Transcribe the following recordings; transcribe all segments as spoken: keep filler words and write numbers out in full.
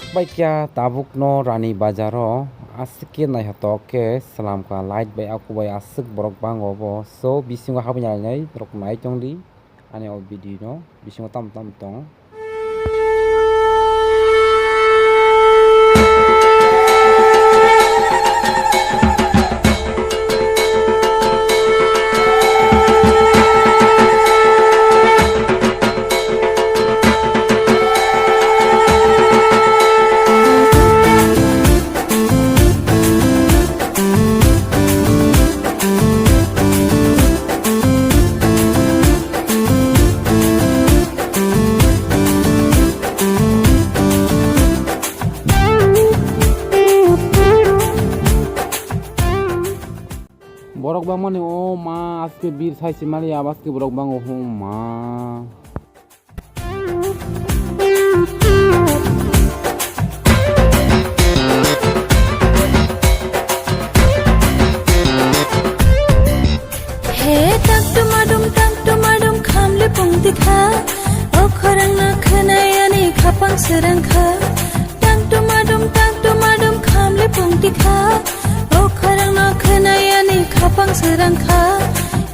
Bai kya tabuk no Rani Bazar o aswk khe naithotok khe slam kha, light bai aku bai aswk borok bango bo. So bisingo habwi nai rok nai tong di ani o video no, bisingo tam tam tong. Borok bangmani o ma, aske bir sai se mali, abaske borok bango ho ma. He tak tumadum, tak tumadum, khamle pungti kha. O khorang no khwnai ani khapang srang kha. Tak tumadum, tak tumadum, khamle pungti kha. O khorang no khwnai ani khapang srang kha.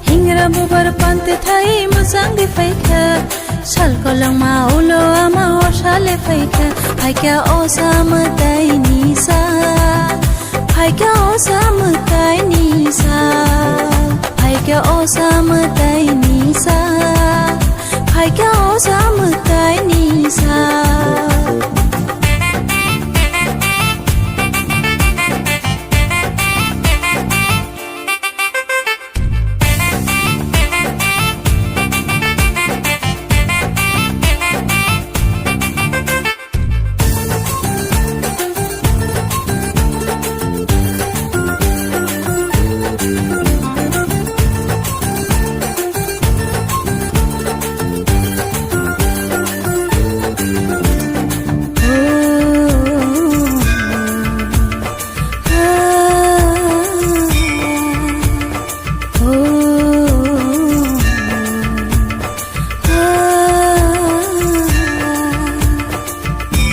Hingra bubar pante thai mwchang di phaikha. Sal kolongma ulo ama o sale phaikha. Phaikha o sa mwtai ni sa. Phaikha o sa mwtai ni sa. Phaikha o sa mwtai ni sa. Phaikha o sa mwtai ni sa.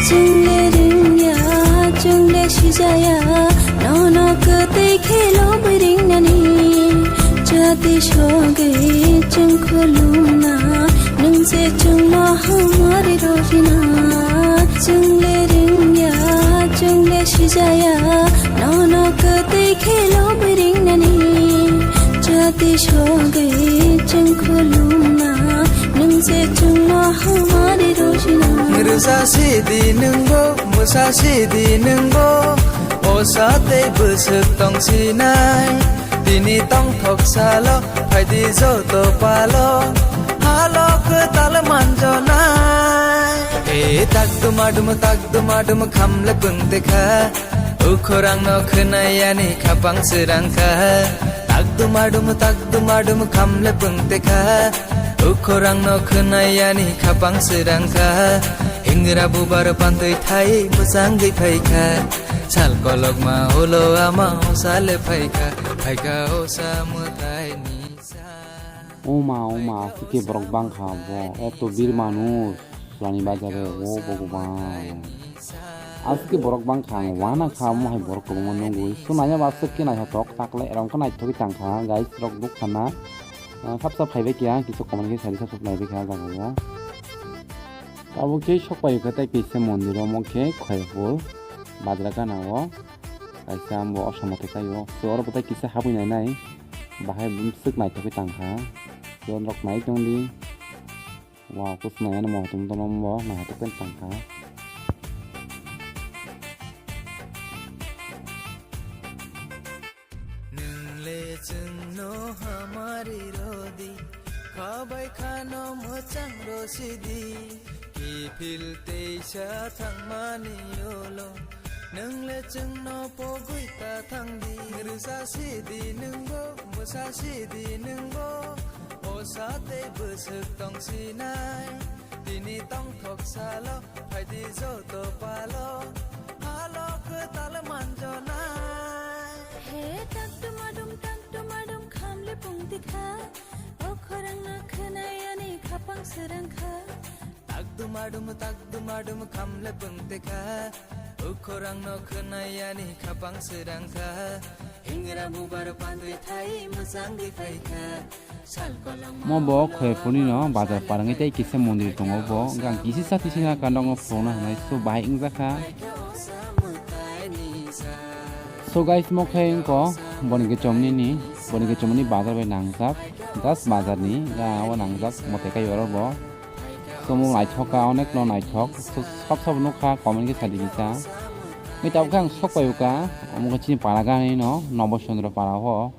Chwngle ringya, chwngle sijaya, nono kwtwi khelo bwringnani. Jati sogwi chwng khulumna, nwng se chwngno hamari rorina. Chwngle ringya, chwngle sijaya, nono kwtwi khelo bwringnani. Jati sogwi chwng khulumna, nwng se chwngno hamari rojina. Rwsa sidi nwngbo, mwsa sidi nwngbo, osa tei bwswk tong sinai. Tini tongthok salo, phaidi joto palo, halo kwtal manjonai. E tak dumadum, tak dumadum khamle pungte kha. Ukhorang no khwnai ani khapang srang kha. Tak dumadum, tak dumadum khamle pungte kha. Ukhorang no khwnai ani khapang srang kha. Hingra bubar pantwi thai mwchangwi phaikha. Sal kolokma ulo ama osale phaikha. Phaikha osa mwtai ni sa. Oma, oma, aswk khe borok bangkha bo. Eto bir manuj. Rani Bazar o, o Bhagwan. Aswk khe borok bangkha, ang uanakha, omo hai borok kwbangma nugwi. So, naiya ba aswk khe naithotok, takle rok khe naithogwi tangkha, guys, rok nukha na. Ah, sap sap phaibai khe, ang kisa comment khe sari sap sap naibai khe, ah, jaga o. Abo khe sok pai khe, tei kisa mondir, omo khe Khairpur, Bajra gana o. Kaisa ambo o samo tei kai o. So, oro bo tei kisa habwi nai nai. Bahai bumswk naithogwi tangkha. So, norok nai tongdi. Wow, kusmai ano mohotum tono bo, naithotok khe tangkha. Nwng le chwngno hamari rodi, kha bai khano mwchang rosidi, kiphil teisa thangmani ulo, nwng le chwngno pogwi ta thangdi. Rwsa sidi nwngbo, mwsa sidi nwngbo, osa tei bwswk tong sinai. Tini tongthok salo, phaidi joto palo, halo kwtal manjonai. He tak dumadum, tak dumadum khamle pungti kha, o khorang no khwnai ani khapang srang kha. Tak dum Madum tak dumadum khamle bwngtekha, ukhorangno khwnayani khapang sirangkha, hingra bubar pandui thai mwchangwi phaikha. Mo bo Khoyapurni no bazar parangwi tei kisa mondir tongo bo, gang kisi sati sina kandok no phunukna hinwi so bahai wngjakha. So guys, mo khe wngkha boni khe chomnini, boni khe chomni bazar bai nangjak, just bazar ni ga o nangjak mote kai oro bo. Somung naithok kha, onek no naithok. So, sab sab nukha, comment khe sadi kisa. Ngi tabuk khe ang sok paiyukha, omo khe chini para gani no, Nobo Chandra para o.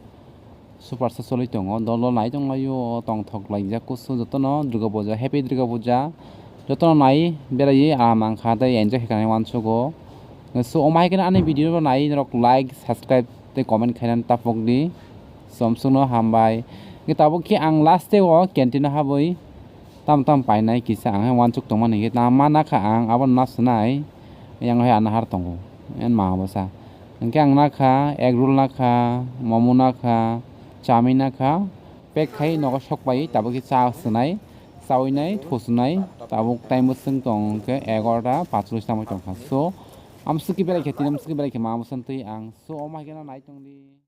Super sa choli tongo, dol dol nai tong laio, tongthok laijak kusu jotono Durga Puja, Happy Durga Puja. Jotono nai, berai, ah, mangkha tei enjoy khe kanai uansugo. So, omo hai kheno ani video no nai, norok like, subscribe tei comment khainani tapok di. Somsukno hambai. Ngi tabuk khe ang last o canteen o habwi. Tam tam painai kisa ang hai uansuk tongmani hinkhe na ma nakha ang abo na swnai yang hai anahar tongo en ma bwsa hinkhe ang nakha egg roll nakha momo nakha chami nakha pack khai nogo sok pai tabuk khe cha swnai chawi nai thu swnai tabuk time bwswng tong khe egarota pachlis tamo tongkha so amswk khe belai khe tini amswk khe belai khe ma bwsa twi ang so omo hai khe nai tongdi.